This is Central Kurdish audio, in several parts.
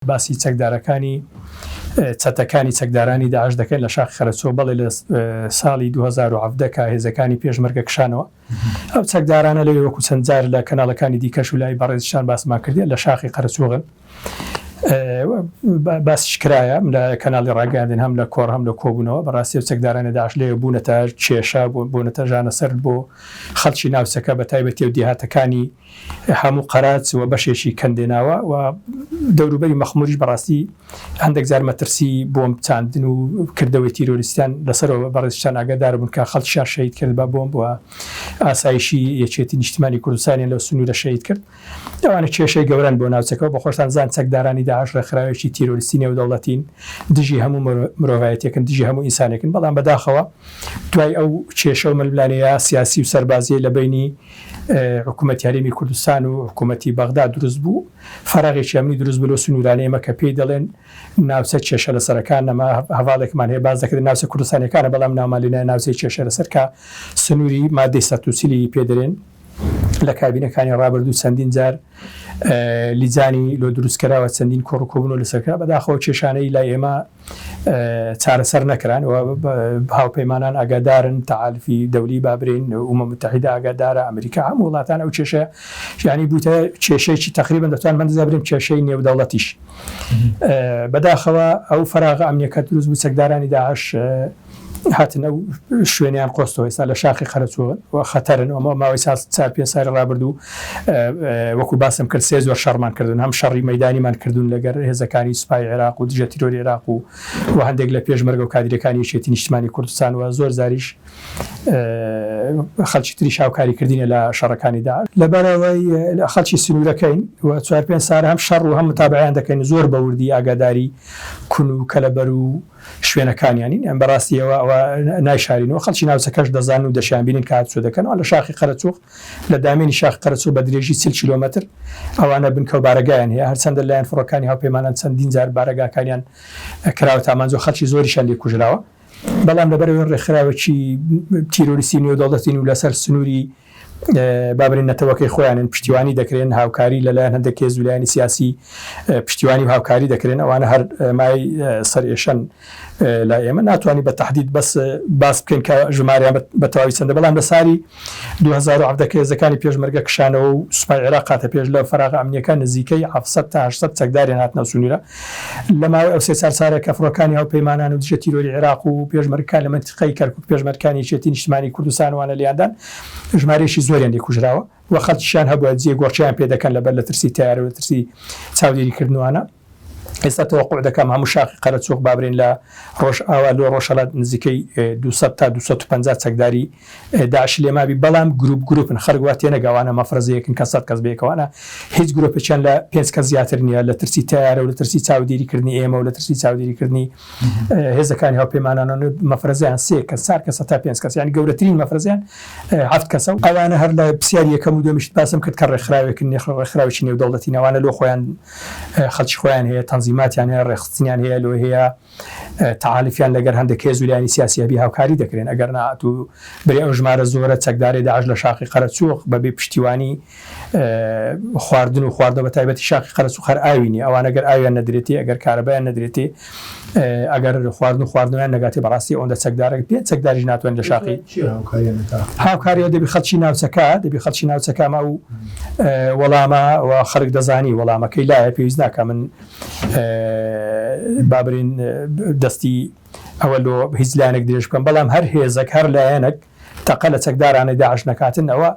باسی چەکدارەکانی چەتەکانی چەکدارانی داعش دەکەن لە شاخی قەرەچوغ، بەڵێ لە ساڵی 2017 کە هێزەکانی پێشمەرگە کشانەوە ئەو چەکدارانە لەوێ وەکو چەند جار لە کەناڵەکانی دیکەش و لای بەڕێزیشتان باسمان کردیە لە شاخی قەرەچوغن باسیش کرایە لە کەناڵی ڕاگەیاندن هەم لە کۆڕ هەم لە کۆبوونەوە بەڕاستی ئەو چەکدارانە داعش لەوێ بوونەتە کێشە بوونەتە ژانەسەر بۆ خەڵکی ناوچەکە بە تایبەتی و دێهاتەکانی هەموو قەراج و بەشێکی کەندێناوە و دەوروبەری مەخموریش بەڕاستی هەندێک جار مەترسی بۆمب چاندن و کردەوەی تیرۆریستیان لەسەرەوە بەڕێزیشتان ئاگادار بوون کە خەڵکیان شەهید کرد بە بۆمب و ئاسایشی یەکێتی نیشتمانی کوردستانیان لەو سنوورە شەهید کرد. ئەوانە کێشەی گەورەن بۆ ناوچەکە و بەخۆشتان زان چەکدارانی داعش ڕێکخراوێکی تیرۆریستی نێودەوڵەتین دژی هەموو مرۆڤایەتیەکن دژی هەموو ئینسانێکن بەڵام بەداخەوە دوای ئەو کێشە و ململانێیە سیاسی و سەربازیەی لە بەینی حکوومەتی هەرێمی کوردستان و حکوومەتی بەغدا دروست بوو، فەراغێکی ئەمنی دروست بوو لەو سنوورانەی ئێمە کە پێی دەڵێن ناوچە کێشە لەسەرەکان، ئەمە هەڤاڵێکمان هەیە باس دەکرێت ناوچە کوردستانیەکانە بەڵام ناومان لێ نایە ناوچەی کێشە لەسەر کە سنووری مادەی 140 ی پێ دەرێن لە کابینەکانی ڕابردوو چەندین جار لیجانی لۆ دروست کراوە چەندین کۆڕ و کۆبوونەوە لەسەر کرا بەداخەوە کێشانەی لای ئێمە چارەسەر نەکران و هاوپەیمانان ئاگادارن تەعالفی دەولی با برێین ئومە متحیدە ئاگادارە ئەمریکا هەموو وڵاتان ئەو کێشە یعنی بووتە کێشەیەکی تقریبا دەتوان من دەزا برێم کێشەی نێودەوڵەتیش بەداخەوە ئەو فراغە ئەمنیەکە دروست بوو چەکدارانی داعش هاتن ئەو شوێنیان قۆستەوە ئێستا لە شاخی قەرەچوغن و خەتەرن ئەمە ماوەی ساڵ چار پێنج ساڵی ڕابردوو وەکو باسم کرد سێ زۆر شەڕمان کردون هەم شەڕی مەدانیمان کردوون لەگەر هێزەکانی سوپای عێراق و دژە تیرۆری عێراق و و هەندێک لە پێشمەرگە و کادیرەکانی یەکێتی نیشتمانی کوردستان و زۆر جاریش خەڵکی تریش هاوکاری کردینە لە شەڕەکانی داعش لەبەرئەوەی خەڵکی سنوورەکەین و چوار پێنج سارە هەم شەڕ و هەم متابعیان دەکەین زۆر بەوردی ئاگاداری کون و کەلەبەر و شوێنەکانیانین ئەم بەڕاستی ئەوە ئەوە نایشارینەوە خەڵکی ناوچەکەش دەزانن و دەشیانبینن کە هاتوچۆ دەکەن ئەوان لە شاخی قەرەچوغ لە دامێنی شاخی قەرەچوغ بە درێژی 40 کیلۆمەتر ئەوانە بنکە و بارەگایان هەیە هەرچەندە لایەن فڕۆکانی هاوپەیمانان چەندین جار بارەگاکانیان کراوەتە ئامانج و خەڵکی زۆریشیان لێ کوژراوە بەڵام لەبەرئەوەی ڕێکخراوێکی تیرۆریستی نێودەوڵەتین و لەسەر سنووری با بڵێین نەتەوەکەی خۆیانن پشتیوانی دەکرێن هاوکاری لەلایەن هەندێک هێز و لایەنی سیاسی پشتیوانی و هاوکاری دەکرێن ئەوانە هەر مای سەرئێشەن لای ئێمە ناتوانانی بە تهدید بەس باس بکەین کە ژماریان بە تەواوی چەندە بەڵام لە ساری 2017 کە هێزەکانی پێشمەرگە کشانەوە و سوپای عێراق هاتە پێش لە فەراغە ئەمنیەکان نزیکەی 700 تا 800 چەکداریان هاتنە سنوورە لە ماوەی ئەو سێ چار سارە کە فڕۆکانی هاوپەیمانان و دژە تیرۆری عێراق و پێشمەرگەکان لە مەنتیقەی کەرکوک پێشمەرگەکانی یەکێتی نیشتمانی کوردستان وانە لێیاندان ژمارەیەکی زۆریان لێ کوژراوە و خەڵکیشیان هەبووە جێ گۆڕکێیان پێ دەکەن لەبەر لە ترسی تەیارە و لە ترسی چاودێری کردنوانە ئێستا تەوەقوع دەکەم هەموو شاخی قەرەچوغ بابرێن لە ڕۆژئاوا لۆ ڕۆژهەڵات نزیکەی 200 تا 250 چەکداری داعشی لێ مابی بەڵام گروپ گروپن خەڵک وا تێنەگا ئەوانە مەفرەزەیەکن کە سەد کەس بەیەکەوانە هیچ گرۆپێکیان لە پێنج کەس زیاتر نییە لە ترسی تەیارە و لە ترسی چاودێری کردنی ئێمە و لە ترسی چاودێری کردنی هێزەکانی هاوپەیمانان و مەفرەزەیان سێ کەس چار کەسە تا پێنج کەس یانی گەورەترین مەفرەزەیان هەفت کەسە و ئەوانە هەر لە پرسیاری یەکەم و دووەمیشت باسم کرد کە ڕێکخراوێکن ڕێکخراوێکی نێودەوڵەتین ئەوانە لۆ خۆیان خەڵکی خۆیان هەیە تەنزیماتیان هەیە ڕێکخستنیان هەیە لۆ هەیە تەعالیفیان لەگەر هەندێک هێز و لایەنی سیاسی هەبی هاوکاری دەکرێن ئەگەر نا ئەتوو برێ ئەو ژمارە زۆرە چەکدارەی داعش لە شاخی قەرەچووخ بەبێ پشتیوانی خواردن و خواردنەوە بە تایبەتی شاخی قەرەچووخ هەر ئاوی نیە ئەوان ئەگەر ئاویان نەدرێتێ ئەگەر کارەبایان نەدرێتێ ئەگەر خواردن و خواردنەوەیان نەگاتێ بەڕاستی ئەوەندە چەکدارە پێ چەکداریش ناتوانێت لە شاخی هاوکاریەوە دەبی خەڵکی ناوچەکە دەبی خەڵکی ناوچەکە ئەمە ئەو وەڵامە و خەڵک دەزانی وەڵامەکەی لایە پێویست ناکە من با برین دەستی ئەوە لۆ هیچ لایەنێک درێژ بکەم بەڵام هەر هێزێک هەر لایەنێک تەقە لە چەکدارانەی داعش نەکاتن ئەوە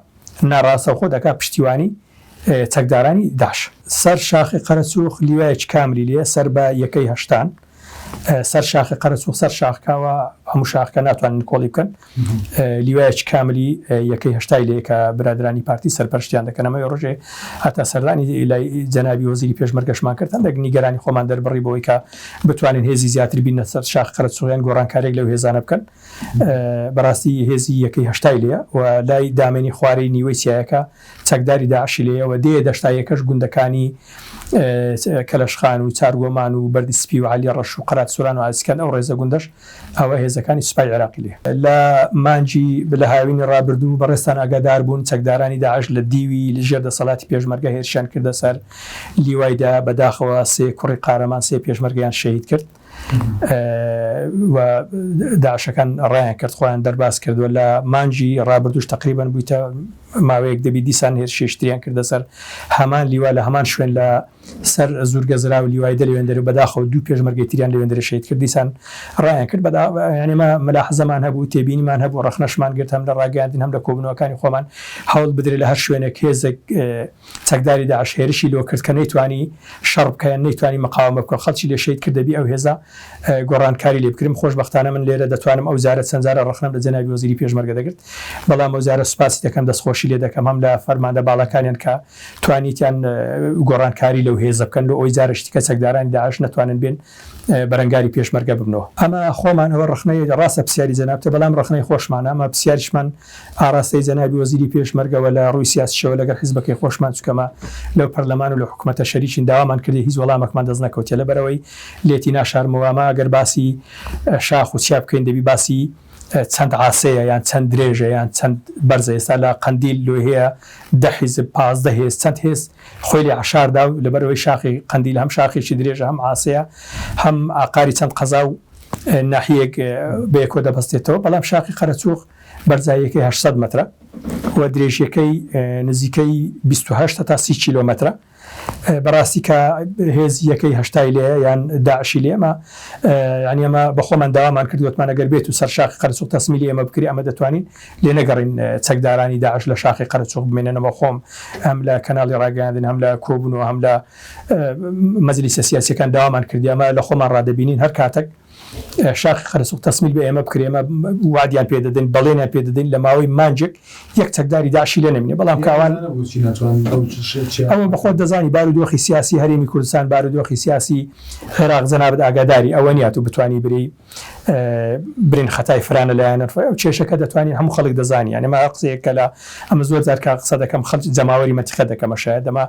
ناڕاستەوخۆ دەکات پشتیوانی چەکدارانی داعش. سەر شاخی قەرەچوخ لیوایەکی کاملی لێیە سەر بە یەکەی هەشتان سەر شاخی قەرەچوخ سەر شاخکەوە هەموو شاخەکە ناتوانن نکۆڵی بکەن لیوایەکی کاملی یەکەی هەشتای لێیە کە برادرانی پارتی سەرپەرشتیان دەکەن ئەمە ڕۆژێ هەتا سەردانی لای جەنابی وەزیری پێشمەرگەشمان کرد هەندێک نیگەرانی خۆمان دەربڕی بۆی کە بتوانین هێزی زیاتر بینە سەر شاخ قەرەچوخ یان گۆڕانکاریەک لەو هێزانە بکەن بەڕاستی هێزی یەکەی هەشتای لێیە و لای دامێنی خوارەی نیوەی چیایەکە چەکداری داعشی لێیە و دێیە دەشتاییەکەش گوندەکانی. کەلەشخان و چارگۆمان و بەردی سپی و عەلی ڕەش و قەرات سۆران و ئازیزکان ئەو ڕێزە گوندەش ئەوە هێزەکانی سوپای عێراقی لێ. لە مانگی لە هاوینی ڕابردوو بەڕێزتان ئاگادار بوون چەکدارانی داعش لە دیوی ژێر دەسەڵاتی پێشمەرگە هێرشیان کردە سەر لیوای دە، بەداخەوە سێ کوڕی قارەمان سێ پێشمەرگەیان شەهید کرد و داعشەکان ڕایان کرد خۆیان دەرباز کردووە لە مانگی ڕابردووش تەقریبەن بوویتە ماوەیەک دەبی دیسان هێرشێکی تریان کردە سەر هەمان لیوا لە هەمان شوێن لە سەر زورگە زراو لیوای دە لەوێندەرێ و بەداخەوە دوو پێشمەرگەی تریان لەوێندەرێ شەهید کرد دیسان ڕایان کرد بەدا یانی ئێمە ملاحزەمان هەبوو تێبینیمان هەبوو ڕەخنەشمان گرت هەم لە ڕاگەیاندن هەم لە کۆبوونەوەکانی خۆمان هەوڵ بدرێ لە هەر شوێنێک هێزێک چەکداری داعش هێرشی لۆ کرد کە نەیتوانی شەڕ بکە یان نەیتوانی مقاومە بکە خەڵکی لێ شەهید کرد دەبی ئەو هێزە گۆڕانکاری لێ بکرم خۆشبەختانە من لێرە دەتوانم ئەو جارە چەند جارە ڕەخنەم لە جەنابی وەزیری پێشمەرگە دەگرت بەڵام ئەو جارە سوپاسی دەکەم دەستخۆشی لێ دەکەم هەم لە فەرماندە باڵاکانیان کە توانیتیان گۆڕانکاری لەو هێزە بکەن لۆ ئەوەی جارێکی دیکە چەکدارانی داعش نەتوانن بێن بەرەنگاری پێشمەرگە ببنەوە. ئەمە خۆمان ئەوە ڕەخنەی ڕاستە پرسیاری جەنابتە بەڵام ڕەخنەی خۆشمانە ئەمە پرسیاریشمان ئاڕاستەی جەنابی وەزیری پێشمەرگەوە لە ڕووی سیاسیشەوە لەگەڵ حیزبەکەی خۆشمان چونکە ئەمە لەو پەرلەمان و لە حکومەتە شەریکین داوامان کردی هیچ وەڵامەکمان دەست نەکەوتیە لەبەرئەوەی لێتی ناشارمەوە ئەمە ئەگەر باسی شاخ و چیا بکەین دەبی باسی چەند عاسەیە یان چەند درێژە یان چەند بەرزە ئێستا لە قەندیل لۆ هەیە دە حیزب 15 هێز چەند هێز خۆی لێ عەشاردا و لەبەرئەوەی شاخی قەندیل هەم شاخێکی درێژە هەم عاسەیە هەم ئاقاری چەند قەزا و ناحیەیەک بەیەکەوە دەبەستێتەوە بەڵام شاخی قەرەچوغ بەرزاییەکەی 800 مەترە و درێژیەکەی نزیکەی 28 هەتا 30 کیلۆمەترە بەڕاستی کە هێزی یەکەی هەشتای لێیە یان داعشی لێ ئەمە یانی ئەمە بە خۆمان داوامان کرد وتمان ئەگەر بێت و سەر شاخی قەرەچوغ تەسمیلی ئێمە بکرێ ئەمە دەتوانین لێ نەگەڕین چەکدارانی داعش لە شاخی قەرەچوغ بمێننەوە خۆم هەم لە کەناڵی ڕاگەیاندن هەم لە کۆبوونەوە هەم لە مەجلیسە سیاسیەکان داوامان کردی ئەمە لە خۆمان ڕادەبینین هەر کاتێک شاخی قەرەسوق تەسمیل بە ئێمە بکرێ ئێمە وادیان پێ دەدەین بەڵێنیان پێ دەدەین لە ماوەی مانجێک یەک چەکداری داعشی لێ نەمینێ بەڵام کاوان ئەوە بەخۆت دەزانی بارودۆخی سیاسی هەرێمی کوردستان بارودۆخی سیاسی عێراق جەنابت ئاگاداری ئەوە نییە تو بتانی بری برین خەتای فرانە لایەنە ئەو کێشەکە دەتوانین هەموو خەڵک دەزانی یانە ما قسەیەک کە لە ئەمە زۆر جار کە قسە دەکەم خەڵک جەماوەری مەتیقە دەکەمە شاید ئەمە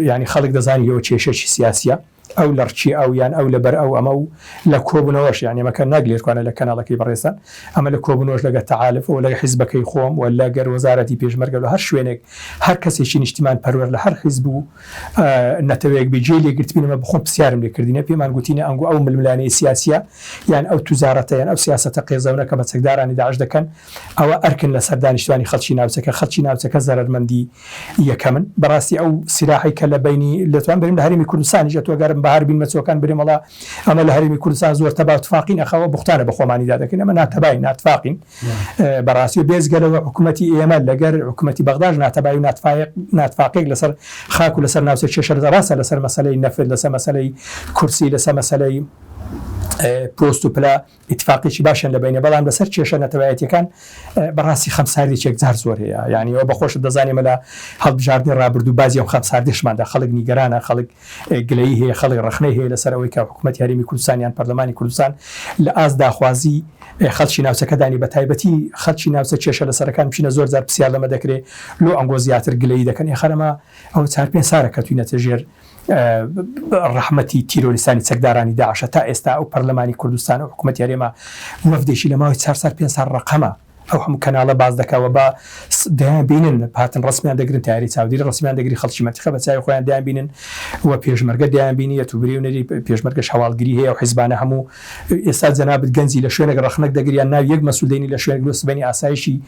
ینی خەڵک دەزانی ئەوە کێشەکی سیاسیە ئەو لە ڕکی ئەو یان ئەو لە بەر ئەو ئەمە و لە کۆبونەوەش یانی ئەمە کە ناک لێرکوانە لە کەناڵەکەی بەڕێزتان ئەمە لە کۆبونەوەش لەگەر تەعالف و لەگە حیزبەکەی خۆم و لە گەر وەزارەتی پێشمەرگە لە هەر شوێنێک هەر کەسێکی نیشتیمان پەروەر لە هەر حیزب و نەتەوەیەک بێ گوێی لێ گرتبین ئەمە بخۆم پرسیارم لێ کردینە پێمان گوتینە ئەنگۆ ئەو ململانێی سیاسیە یان ئەو توجارەتە یان ئەو سیاسەتە قێزەونە کە بە چەکدارانی داعش دەکەن ئەوە ئەرکن لەسەر دانیشتوانی خەڵکی ناوچەکە، خەڵکی ناوچەکە زەرەرمەندی یەکەمن، بەڕاستی ئەو سیلاحەی کە لە بەینی دەتوانم برێم لە هەرێمی کوردستانیش ئەتوو ئەگەر بەهار بینمە چۆکان برێم وەڵا ئەمە لە هەرێمی کوردستان زۆر تەبا و تفاقین ئەخ ئەوە بوختانە بە خۆمانیدا دەکەین ئەمە ناتەباین ناتفاقین بەڕاستی و بێجگە لەوە حکوومەتی ئێمە لەگەر حکوومەتی بەغداش ناتەبای و ناتفاق ناتفاقێک لەسەر خاک و لەسەر ناوچە کێشە ڕاستە لەسەر مەسەلەی نەفت لەسەر مەسەلەی کورسی لەسەر مەسەلەی پۆست و پلە ئیتفاقێکی باشیان لە بەینە بەڵام لەسەر کێشە نەتەوایەتیەکان بەڕاستی خەمساردێکی یەکجار زۆر هەیە یانی ئەوە بەخۆشت دەزانی ئێمە لە هەڵبژاردنی ڕابردوو بازی ئەم خەمساردیشماندا خەڵک نیگەرانە خەڵک گلەیی هەیە خەڵک ڕەخنەی هەیە لەسەر ئەوەی کە حکوومەتی هەرێمی کوردستان یان پەرلەمانی کوردستان لە ئاست داخوازی خەڵکی ناوچەکەدانی بە تایبەتی خەڵکی ناوچە کێشە لەسەرەکان بچینە زۆر جار پرسیار لەمە دەکرێ لۆ ئەنگۆ زیاتر گلەیی دەکەن ئێ خەرەمە ئەوە چار پێنج سارە کەتوینەتە ژێر ڕەحمەتی تیرۆریستانی چەکدارانی داعشە تا ئێستا ئەو پەرلەمانی کوردستان و حکوومەتی هەرێمە وەفدێکی لە ماوەی چار سال پێنج سال ڕەقەمە ئەو هەموو کەناڵە باس دەکا و بە دەیان بینن هاتن ڕسمیان دەگرن تاری چاودێری ڕسمیان دەگری خەڵکی مەنتیقە بە چاوی خۆیان دەیان بینن و پێشمەرگە دەیان بینیەت و بری و نەری پێشمەرگەش هەواڵگری هەیە و حیزبانە هەموو ئێستا جەنابت گەنجی لە شوێنێک ڕەخنەک دەگری یان ناوی یەک مەسول دێنی لە شوێنێک لۆ سبەینی ئاسایشی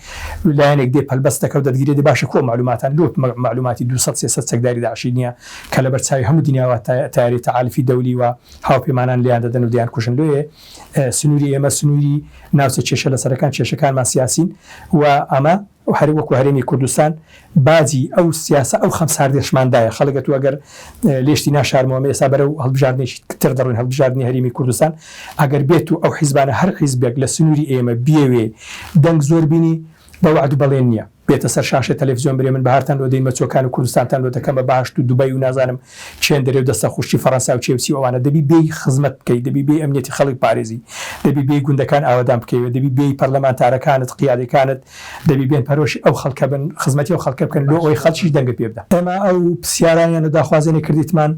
لایەنێک دێ پەلبەست دەکا و دەتگرێ دێ باشە کۆ مەعلوماتان لۆ مەعلوماتی 200 300 چەکداری داعشی نییە کە لەبەر چاوی هەموو دنیاوە تایاری تەعالفی دەولی و هاوپەیمانان لێیان دەدەن و دەیان کوژن لۆیێ سنووری ئێمە سنووری ناوچە کێشە لەسەرەکان کێشەکانمان سیاسین و ئەمە هەر وەکو هەرێمی کوردستان باجی ئەو سیاسە ئەو خەمساردیەشمان دایە خەڵک ئەتوو ئەگەر لێشتی ناشارمەوە ئەمە ئێستا بەرەو هەڵبژاردنێکی تر دەڕۆین هەڵبژاردنی هەرێمی کوردستان ئەگەر بێت و ئەو حیزبانە هەر حیزبێک لە سنووری ئێمە بیەوێ دەنگ زۆر بینی بە وەعد و بەڵێن نییە. بێتە سەر شاشەی تەلەفزیۆن برێ من بەهارتان لۆ دێنمە چۆکان و کوردستانتان لۆ دەکەم بە بەهەشت و دوبەی و نازانم چێن دەرێ و دەستە خوشکی فەرەنسا و چێ و چی و ئەوانە دەبی بێی خزمەت بکەی دەبی بێی ئەمنیەتی خەڵک پارێزی دەبی بێی گوندەکان ئاوەدان بکەیوە دەبی بێی پەرلەمانتارەکانت قیادەکانت دەبی بێن پەرۆشی ئەو خەڵکە بن خزمەتی ئەو خەڵکە بکەن لۆ ئەوەی خەڵکیش دەنگت پێ بدا. ئێمە ئەو پسیارانیان و داخوازیانەی کردیتمان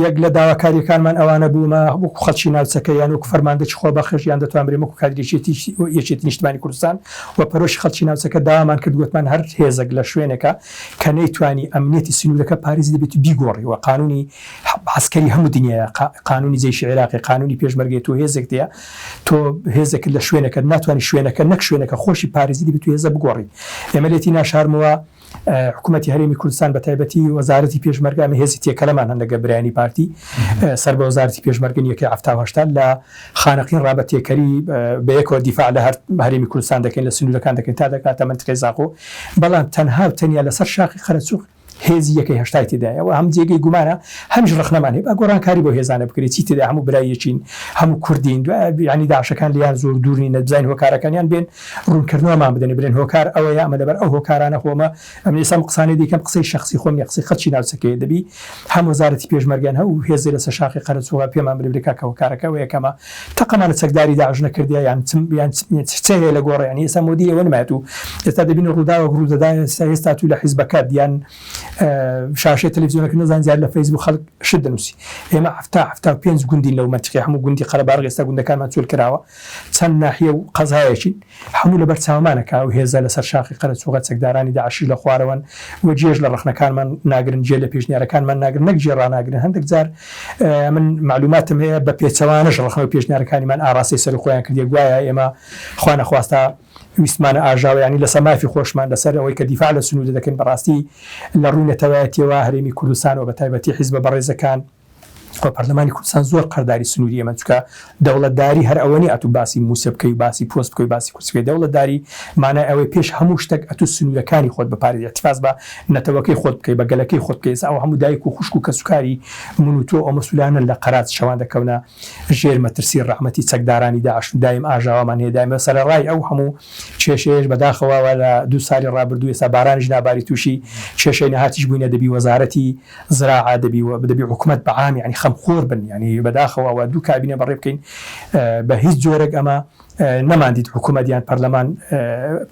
یەک لە داواکارییەکانمان ئەوانە بوو مە وەکو خەڵکی ناوچەکە یان وەکو فەرماندەکی خۆبەخش یان دەتوانرێم وەکو کادری یەکێتی نیشتمانی کوردستان و پەرۆشی خەڵکی ناوچەکە داوامان کرد گوتمان هەر هێزێک لە شوێنێکە کە نەیتوانی ئەمنیەتی سنوورەکە پارێزی دەبێت بیگۆڕی و قانونی عەسکەری هەموو دنیایە قانونی جەیشی عێراقی قانونی پێشمەرگەی تۆ هێزێک تەیە تۆ هێزێکت لە شوێنەکە ناتوانانی شوێنەکە نەک شوێنەکە خۆشی پارێزی دەبێت و هێزە بگۆڕی ئێمە لێتی ناشارمەوە حکوومەتی هەرێمی کوردستان بە تایبەتی وەزارەتی پێشمەرگە ئەمە هێزی تێکەلەمان هەن لەگە برایانی پارتی سەر بە وەزارەتی پێشمەرگە یەکەی 70 لە خانەقین ڕا بە تێکەری بە یەکەوە دیفاع لە هەر هەرێمی کوردستان دەکەین لە سنوورەکان دەکەین تا دەکاتە منتقەی زاخۆ بەڵام تەنها و تەنیا لەسەر شاخی قەرەچوغ هێزی یەکەی هەشتای تێدایە و هەم جێگەی گومانە هەمیش ڕەخنەمان هەیە با گۆڕانکاری بۆ هێزانە بکرێت چی تێدا هەموو برای یەکین هەموو کوردین دوای یانی داعشەکان لێیان زۆر دوور نین بزانین هۆکارەکانیان بێن ڕوونکردنەوەمان بدەنێ بلێن هۆکار ئەوەیە ئەمە لەبەر ئەو هۆکارانە خۆ ئەمە ئەمن ئێستا ئەم قسانەی دەیکەم قسەی شەخسی خۆم نیە قسەی خەڵکی ناوچەکەیە دەبی هەم وەزارەتی پێشمەرگەن هەو هێزێ لەسەر شاخی قەرەچوغە پێمان بلێ بلێ کاکە هۆکارەکە ئەوەیە کە ئەمە تەقەمان لە چەکداری داعش نەکردیە یان چ یان چ هەیە لە گۆڕێ یانی ئێستا مۆدی ئەوە نمایەت و ئێستا دەبینی ڕووداوێک ڕوو دەدا ئێستا ئێستا تو لە حیزبەکەت یان شاشەی تەلەفزیۆنەکە نەزان زیاد لە فەیسبوک خەڵک شت دەنووسی ئێمە حەفتا 75 گوندین لەو مەنتیقەیە هەموو گوندی قەرەباڵغ ئێستا گوندەکانمان چۆل کراوە چەند ناحیە و قەزایەکین هەموو لەبەر چاومانە کە ئەو هێزە لەسەر شاخی قەرەچوغە چەکدارانی داعشیش لە خوارەوەن و جێش لە ڕەخنەکانمان ناگرن جێ لە پێشنیارەکانمان ناگرن نەک جێ ڕاناگرن هەندێک جار من مەعلوماتم هەیە بە پێچەوانەش ڕەخنە و پێشنیارەکانیمان ئاڕاستەی سەرو خۆیان کردیە گوایە ئێمە خوا نەخواستە ویستمانە ئاژاوە یانی لەسەر مافی خۆشمان لەسەر ئەوەی کە دیفاع لە سنوور دەکەین بەڕاستی لە ڕووی نەتەوایەتیەوە هەرێمی کوردستان و بەتایبەتی حیزبە بەڕێزەکان و پەرلەمانی کوردستان زۆر قەرداری سنووری ئێمەن چونکە دەوڵەتداری هەر ئەوە نیە ئەتوو باسی مووچە بکەی و باسی پۆست بکەی و باسی کورسی بکەی دەوڵەتداری مانای ئەوەی پێش هەموو شتێک ئەتوو سنوورەکانی خۆت بپارێزی ئیحتفاز بە نەتەوەکەی خۆت بکەی بە گەلەکەی خۆت بکەی ئێستا ئەوە هەموو دایک و خوشک و کەسوکاری من و تۆ ئەو مەسئولانەن لە قەراج شەوان دەکەونە ژێر مەترسی ڕەحمەتی چەکدارانی داعش و دایم ئاژاوەمان هەیە دایم سەرەڕای ئەو هەموو کێشەیەش بەداخەوە وا لە دوو سالی ڕابردوو ئێستا بارانیش ناباری تووشی کێشەی نەهاتیش بووینە دەبی وەزارەتی زراعە دەبی و دەبی حکومەت بە عام یانی خەمخۆر بن یانی بەداخەوە ئەوە دوو کابینە بەڕێ بکەین بە هیچ جۆرێک ئەمە نەماندیت حکوومەت یان پەرلەمان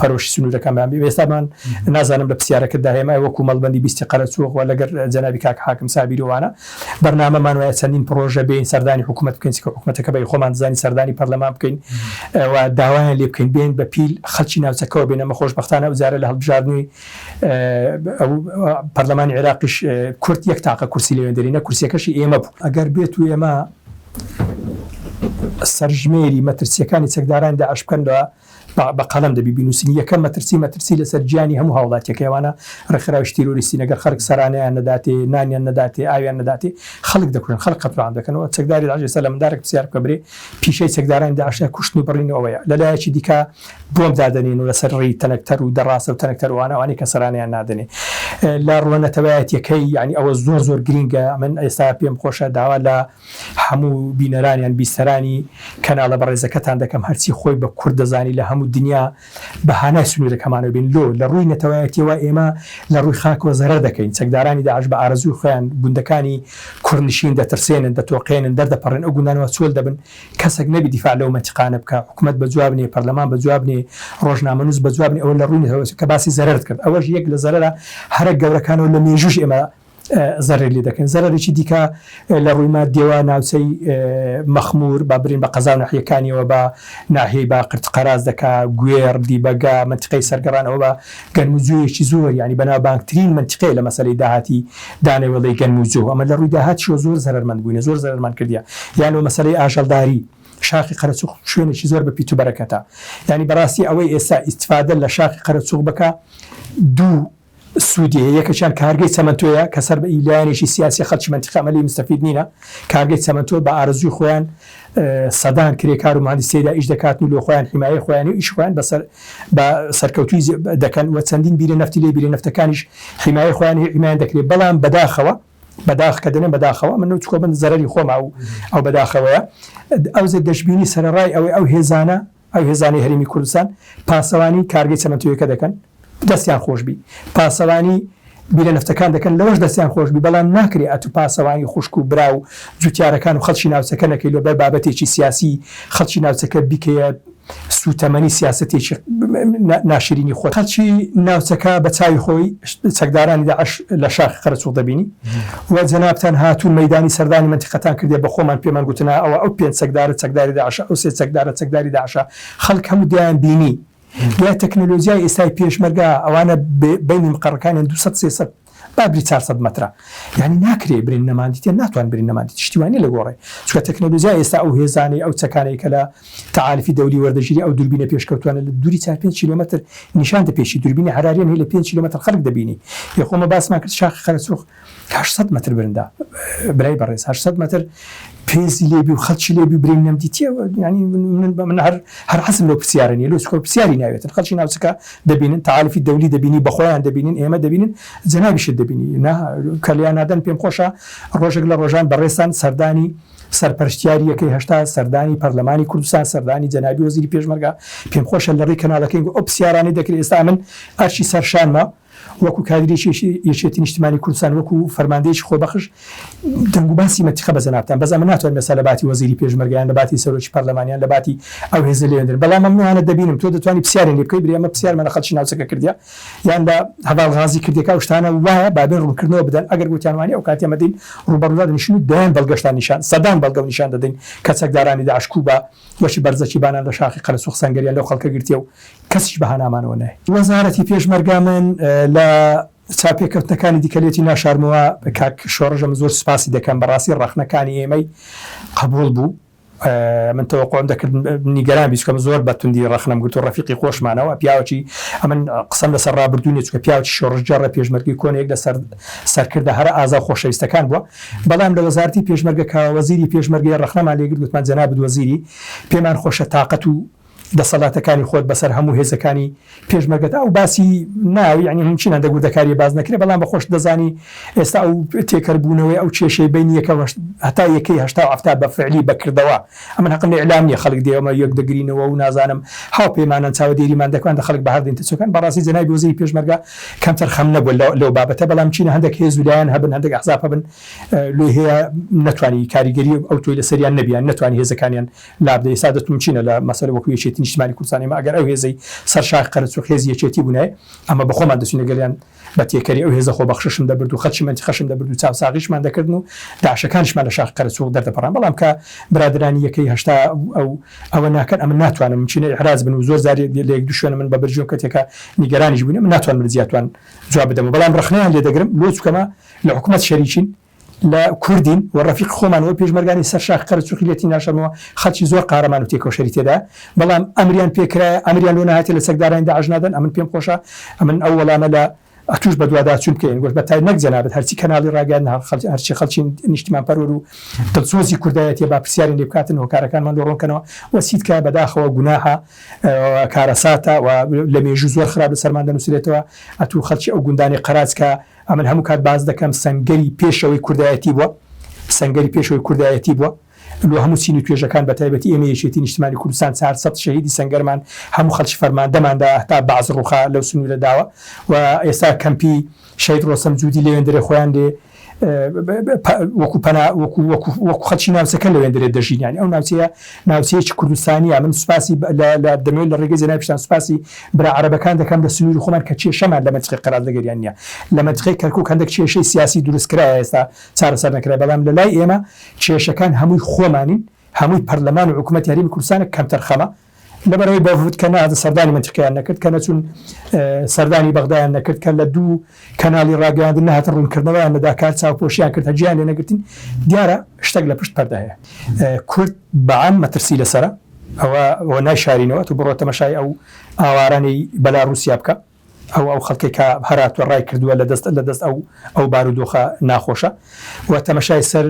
پەرۆشی سنوورەکەمان بێ ئێستامان نازانم لە پرسیارەکەدا هێمای وەکو مەڵبەندی بیستی قەرەچووخ و لەگەر جەنابی کاک حاکم سابیرۆوانە بەرنامەمان وایە چەندین پڕۆژە بێین سەردانی حکوومەت بکەین چونکە حکوومەتەکە بە خۆمان دەزانین سەردانی پەرلەمان بکەین و داوایان لێ بکەین بێن بە پیل خەڵکی ناوچەکەوە بێن ئەمە خۆشبەختانە ئەو جارە لە هەڵبژاردنی ئەو پەرلەمانی عێراقیش کورد یەک تاقە کورسی لەوێندەری نە کورسیەکەشی ئێمە بوو ئەگەر بێت و ئێمە سەرژمێری مەترسیەکانی چەکدارانی داعش بکەن لە بە قەڵەم دەبی بینوسین یەکەم مەترسی مەترسی لەسەر گیانی هەموو هاوڵاتیەکەی ئەوانە ڕێکخراویش تیرۆریستین ئەگەر خەڵک سەرانەیان نەداتێ نانیان نەداتێ ئاویان نەداتێ خەڵک دەکوژن خەڵک قەتل عام دەکەنەوە چەکداری داعش ئێستا لە مندارێک پرسیار بکە برێ پیشەی چەکدارانی داعشە کوشتن و بڕین و ئەوەیە لەلایەکی دیکە بۆمب دادەنێن و لەسەر ڕێی تەنەکتەر و دەڕاسە و تەنەکتەر وانە ئەوانەی کە سەرانەیان نادەنێ لە ڕووە نەتەوایەتیەکەی یعنی ئەوە زۆر زۆر گرینگە من ئێستا پێم خۆشە داوا لە هەموو بینەران یان بیسەرانی کەناڵە بەڕێزەکەتان دەکەم هەرچی خۆی بە کورد دەزانی لە هەموو دنیا بە هانای سنوورەکەمانەوە بین لۆ لە ڕووی نەتەوایەتیەوە ئێمە لە ڕووی خاکەوە زەرەر دەکەین چەکدارانی داعش بە ئارەزووی خۆیان گوندەکانی کوردنشین دەترسێنن دەتۆقێنن دەردەپەڕێن ئەو گوندانەوە چۆل دەبن کەسێک نەبی دیفاع لەو مەنتیقانە بکا حکومەت بە جواب نیە پەرلەمان بە جواب نیە ڕۆژنامەنووس بە جواب نیە ئەوە لە ڕووی نەتەوایەتی کە باسی زەرەرت کرد ئەوەش یەک لە زەرەرە هەرە گەورەکانەوە لە مێژووش ئێمە زەرەری لێ دەکەن. زەرەرێکی دیکە لە ڕووی مادیەوە ناوچەی مەخموور با برین بە قەزا و ناحیەکانیەوە بە ناحیەی باقرت قەراز دەکا، گوێڕ، دیبەگە، مەنتیقەی سەرگەڕان ئەوە بە گەنم و جۆیەکی زۆر یانی بەناوبانگترین مەنتیقەیە لە مەسەلەی داهاتی دانەوێڵەی گەنم و جۆ ئەمە لە ڕووی داهاتیشەوە زۆر زەرەرمەند بووینە زۆر زەرەرمان کردیە یان لۆ مەسەلەی ئاژەڵداری شاخی قەرەچوغ شوێنێکی زۆر بە پیت و بەرەکەتە یانی بەڕاستی ئەوەی ئێستا ئیستفادە لە شاخی قەرەچوغ بکا دوو سوودی هەیە، یەکێکیان کارگەی چەمەنتۆیە کە سەر بە لایەنێکی سیاسی خەڵکی مەنتیقە ئەمە لێی مستەفید نینە، کارگەی چەمەنتۆ بە ئارەزووی خۆیان سەدان کرێکار و مهندس تێیدا ئیش دەکاتن و لۆ خۆیان حیمایەی خۆیانی و ئیشی خۆیان بە سەر بە سەرکەوتووی دەکەن و چەندین بیرە نەفتی لێ بیرە نەفتەکانیش حیمایەی خۆیان هەیە حیمایان دەکرێت بەڵام بەداخەوە بەداخ کە دەنێم بەداخەوە من چکۆ من زەرەری خۆمە ئەو ئەو بەداخەوەیە ئەوزە دەشبینی سەرەڕای ئەوەی ئەو هێزانە ئەو هێزانەی هەرێمی کوردستان پاسەوانی کارگەی چەمەنتۆیەکە دەکەن. دەستیان خۆشبی پاسەوانی بیرە نەفتەکان دەکەن لەوەش دەستیان خۆشبی بەڵام ناکرێ ئەتو پاسەوانی خوشک و برا و جوتیارەکان و خەڵکی ناوچەکە نەکەی لۆ بەر بابەتێکی سیاسی خەڵکی ناوچەکە بیکەیە سوتەمەنی سیاسەتێکی ناشرینی خۆت. خەڵکی ناوچەکە بە چاوی خۆی چەکدارانی داعش لە شاخی قەرەچوغ دەبینی و جەنابتان هاتوون مەیدانی سەردانی مەنتیقەتان کردیە بە خۆمان پێمان گوتن ها ئەوە ئەو پێنج چەکدارە چەکداری داعشە ئەو سێ چەکدارە چەکداری داعشە خەڵک هەموو دەیان بینی دوای تەکنەلۆجیای ئێستای پێشمەرگە ئەوانە بەینی مقەڕەکانیان 200 300 با بری 400 مەترە یعنی ناکرێ برین نەماندیتێ ناتوان برین نەماندیت شتی وانە لە گۆڕێ چونکە تەکنەلۆجیای ئێستا ئەو هێزانەی ئەو چەکانەی کە لە تەعالفی دەولی وەردەگیری ئەو دوربینە پێشکەوتوانە لە دوری چار پێنج کیلۆمەتر نیشان دەپێشی دوربینی حەراریان هەیە لە پێنج کیلۆمەتر خەڵک دەبینی یە خۆمە باسمان کرد شاخی قەرەچوخ 800 مەتر برندا برای بەڕێز 800 مەتر پێزی لێبی و خەڵکی لێبی برین نەمدیتیە ینی من بە من هەر هەر حەزم لەو پرسیارە نیە لۆ چکۆ پرسیاری ناوێتن خەڵکی ناوچەکە دەبینن تەعالفی دەولی دەبینی بەخۆیان دەبینن ئێمە دەبینن جەنابیشت دەبینی نا کەلیان نادەن پێم خۆشە ڕۆژێک لە ڕۆژان بەڕێزتان سەردانی سەرپەرشتیاری یەکەی 80 سەردانی پەرلەمانی کوردستان سەردانی جەنابی وەزیری پێشمەرگە پێم خۆشە لە ڕێی کەناڵەکەی ئەو پرسیارانەی دەکرێت ئێستا من ئەرکی سەرشانمە وەکو کادرێکی یەکێتی نیشتمانی کوردستان وەکو فەرماندەیەکی خۆبەخش دەنگ و باسی مەنتیقە بە جەنابتان بەس ئەمە ناتوانم ئێستا لە باتی وەزیری پێشمەرگە یان لە باتی سەرۆکی پەرلەمان یان لە باتی ئەو هێزە لێوێندرم بەڵام ئەم نوانە دەبینم تۆ دەتوانی پرسیارێن لێ بکەی برێ ئەمە پرسیارمان لە خەڵکی ناوچەکە کردیە یان لە هەڤاڵ غازی کردیەکە ئەو شتانە وایە با بێن ڕوونکردنەوە بدەن ئەگەر گوتیان وانیە ئەو کاتێ ئەمە دێین ڕووبەڕوو دادەنیشین و دەیان بەڵگەشتان نیشان سەدان بەڵگە و نیشان دەدەین کە چەکدارانی داعش کوو بە وەکی بەرزەکی بانان لە شاخی قەرەسوخ سەنگەریان لەو خەڵکە گرتیە و کەسیش بە هانامانەوە نایە. وەزارەتی پێشمەرگە من لە چاوپێکەوتنەکانی دیکە لێتی ناشارمەوە کاک شۆڕش من زۆر سوپاسی دەکەم بەڕاستی ڕەخنەکانی ئێمەی قبوڵ بوو من تەوەقوعم دەکرد نیگەران بی چونکە من زۆر بە توندی ڕەخنەم گرت و ڕەفیقی خۆشمانەوە پیاوەکی ئەمن قسەم لەسەر ڕابردوو نیە چونکە پیاوەکی شۆڕشگێڕە پێشمەرگەی کۆنە یەک لە سەرکردە هەرە ئازا و خۆشەویستەکان بووە بەڵام لە وەزارەتی پێشمەرگە کە وەزیری پێشمەرگەیە ڕەخنەمان لێگرت گوتمان جەنابت وەزیری پێمان خۆشە تاقەت و دەسەلاتەکانی خۆت بەسەر هەموو هێزەکانی پێشمەرگەدا ئەو باسی ناوی یعنی ممکنە هەندێک وردەکاریە باس نەکرێ بەڵام بە خۆشت دەزانی ئێستا ئەو تێکەربوونەوەی ئەو کێشەی بین یەکە هەتا یەکەی هەشتا و حەفتا بە فعلی بە کردەوە ئەمن هەقم لە ئیعلام نییە خەڵک دێ ئەمە یەک دەگرینەوە و نازانم هاوپەیمانان چاوەدێریمان دەکەن دە خەڵک بە هەر دێن تچەکان بەڕاستی جەنابی وەزیری پێشمەرگە کەمتر خەم نەبووە لەو بابەتە بەڵام چینە هەندێک هێز و لایەن هەبن هەندێک ئەحزاب هەبن لۆی هەیە نەتوانی کاریگەری ئەو تۆی لەسەریان نەبیان نەتوانی هێزەکانیان لابدەی ئێستا دەتوم چینە لە مەسەلە وەکو یەکێتی نیشتمانی کوردستان ئێمە ئەگەر ئەو هێزەی سەر شاخ قەرەچوخ هێزی یەکێتی بوونایە ئەمە بەخۆمان دەچوینە گەلیان بە تێکەری ئەو هێزە خۆبەخشەشم دەبرد و خەلکی مەنتیقەشم دەبرد و چاوساغیشمان دەکردن و داعشەکانیشمان لە شاخ قەرەچوخ دەردەپەڕان بەڵام کە برادەرانی یەکەی 80 ئەو ئەوە ناکەن ئەمن ناتوانم چینە ئیحراج بن و زۆر جار لە یەک دوو شوێنە من بە بەرجۆم کەتێکە نیگەرانیش بووین من ناتوانم لە جیاتوان جواب بدەمەوە بەڵام ڕەخنەیان لێ دەگرم لۆ چونکە لە حکومەت شەریکین لە کوردین و ڕەفیقی خۆمان و پێشمەرگانی سەر شاخ قەرەچوخی لێتی ناشەرمەوە خەڵکی زۆر قارەمان و تێکۆشەری تێدایە بەڵام ئەمریان پێ کرایە ئەمریان لۆ نەهاتیە لە چەکدارانی داعش نادەن ئەمن پێم خۆشە ئەمن ئەو وەڵامە لە ئەتوش بەدواداچوون بکەین گۆش بە تای نەک جەنابت هەرچی کەناڵی ڕاگەیاندن هەر خەڵکی هەرچی خەڵکی نیشتیمان پەروەر و دڵسۆزی کوردایەتیە با پرسیارین لێ بکاتن هۆکارەکانمان لۆ ڕوون کەنەوە و چیت کە بەداخەوە گوناحە کارەساتە و لە مێژوو زۆر خراپ لەسەرمان دەنووسرێتەوە ئەتوو خەڵکی ئەو گوندانەی قەراج کە ئەمن هەموو کات باس دەکەم سەنگەری پێشەوەی کوردایەتی بووە سەنگەری پێشەوەی کوردایەتی بووە لۆ هەموو چین و توێژەکان بە تایبەتی ئێمە یەکێتی نیشتمانی کوردستان 400 شەهیدی سەنگەرمان هەموو خەڵکی فەرماندەماندا هەتا بەعس ڕووخا لەو سنوورە داوە و ئێستا کەمپی شەهید ڕۆستەم جودی لەوێندرێ خۆیان لێ وەکو پەنا وەکو وەکو وەکو خەڵکی ناوچەکە لەوێندرێ دەژین یانی ئەو ناوچەیە ناوچەیەکی کوردستانیە من سوپاسی لە دەمەوێت لە ڕێگەی جەنابیشتان سوپاسی برا عەرەبەکان دەکەم لە سنووری خۆمان کە کێشەمان لە مەنتیقەی قەراج لەگەریان نییە لە مەنتیقەی کەرکوک هەندێک کێشەی سیاسی دروست کرایە ئێستا چارەسەر نەکرای بەڵام لە لای ئێمە کێشەکان هەمووی خۆمانین هەمووی پەرلەمان و حکوومەتی هەرێمی کوردستانە کەمتەرخەمە لەبەرئەوەی بەڤد کە نەهاتن سەردانی مەنتیقەیان نەکرد، کە نەچوون سەردانی بەغدایان نەکرد، کە لە دوو کەناڵی ڕاگەیاندن نەهاتن ڕوونکردنەوەیان نەدا، کار چاوپۆشیان کرد، هەگیان لێ نەگرتین، دیارە شتەک لە پشت پەردە هەیە. کورد بە عام مەترسی لەسەرە، ئەوە ئەوە نایشارینەوە، ئەتوو بڕۆ تەمەشای ئەو ئاوارانەی بەلاڕووسیا بکە، ئەو ئەو خەڵکەی کە هەراتوە ڕای کردووە لە دەست لە دەست ئەو ئەو بارودۆخە ناخۆشە و تەمەشای سەر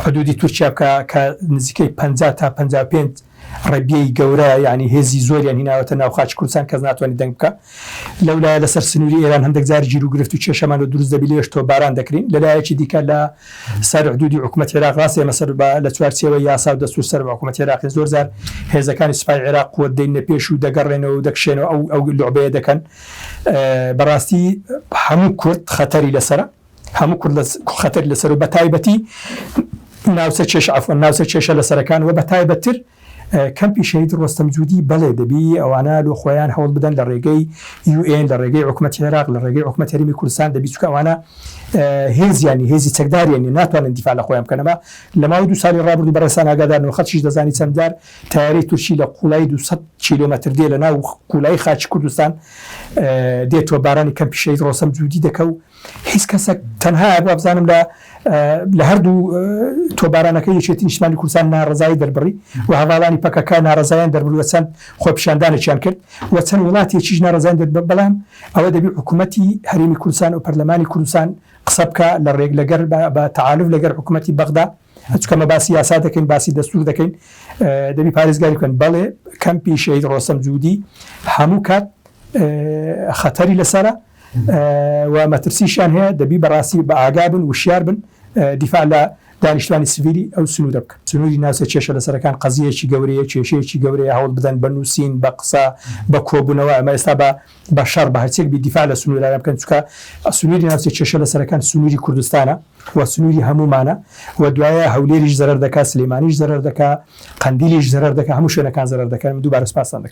حدودی تورکیا بکە کە نزیکەی 50 تا 55. ڕەبیەی گەورە یانی هێزی زۆریان هیناوەتە ناو خاکی کوردستان کەس ناتوانێت دەنگ بکا. لەولایە لەسەر سنووری ئێران هەندێک جار گیروگرفت و کێشەمان لۆ دروست دەبی لەوێش تۆپباران دەکرین. لەلایەکی دیکە لە سەر حدوودی حکوومەتی عێراق ڕاستە ئێمە سەر بە لە چوارچێوەی یاسا و دەستوور سەر بە حکوومەتی عێراقین زۆر جار هێزەکانی سوپای عێراق قوت دێننە پێش و دەگەڕێنەوە و دەکشێنەوە ئەو ئەو لوعبەیە دەکەن. بەڕاستی هەموو کورد خەتەری لەسەرە. هەموو کورد لە خەتەری لەسەر و بەتایبەتی ناوچە کێشە عەفوەن ناوچە کێشە لەسەرەکان و بەتایبەتتر کەمپی شەهید ڕۆستەم جودی بەڵێ دەبی ئەوانە لۆ خۆیان هەوڵ بدەن لە ڕێگەی UN لە ڕێگەی حکومەتی عێراق لە ڕێگەی حکومەت هەرێمی کوردستان دەبی چونکە ئەوانە هێزیانی هێزی چەکداریان نیە ناتوانن دیفاع لە خۆیان بکەن ئەمە لە ماوەی دوو ساڵی ڕابردوو بەڕێزتان ئاگادارن و خەڵکیش دەزانی چەند جار تەیارەی تورکی لە قوڵایی 200 کیلۆمەتر دێ لە ناو قوڵایی خاکی کوردستان دێت تۆپبارانی کەمپی شەهید ڕۆستەم جودی دەکە و هیچ کەسێک تەنها وابزانم لە لە هەردوو تۆپبارانەکە یەکێتی نیشتمانی کوردستان ناڕەزایی دەربڕی و هەڤاڵانی پەکەکە ناڕەزایان دەربڕی و چەند خۆپیشاندانێکیان کرد و چەند وڵاتێکیش ناڕەزایان دەربڕی بەڵام ئەوە دەبی حکوومەتی هەرێمی کوردستان و پەرلەمانی کوردستان قسە بکە لە ڕێک لەگەر بە تەعالوف لەگەر حکوومەتی بەغدا چونکە مە باسی یاسا دەکەین باسی دەستور دەکەین دەبی پارێزگاری بکەن بەڵێ کەمپی شەهید ڕۆستەم جودی هەموو کات خەتەری لەسەرە و مەترسیشیان هەیە دەبی بەڕاستی بە ئاگا بن وشیار بن دیفاع لە دانیشتوانی سڤیلی ئەو سنوورە بکەن. سنووری ناوچە کێشە لەسەرەکان قەزیەیەکی گەورەیە، کێشەیەکی گەورەیە، هەوڵ بدەن بە نووسین، بە قسە، بە کۆبوونەوە، ئەمە ئێستا بە بە شەڕ بە هەرچیەک بی دیفاع لە سنوورانە بکەن، چونکە سنووری ناوچە کێشە لەسەرەکان سنووری کوردستانە و سنووری هەموومانە و دوایە هەولێریش زەرەر دەکا، سلێمانیش زەرەر دەکا، قەندیلیش زەرەر دەکا، هەموو شوێنەکان زەرەر دەکەن، من دووبارە سوپاستان دەکەم.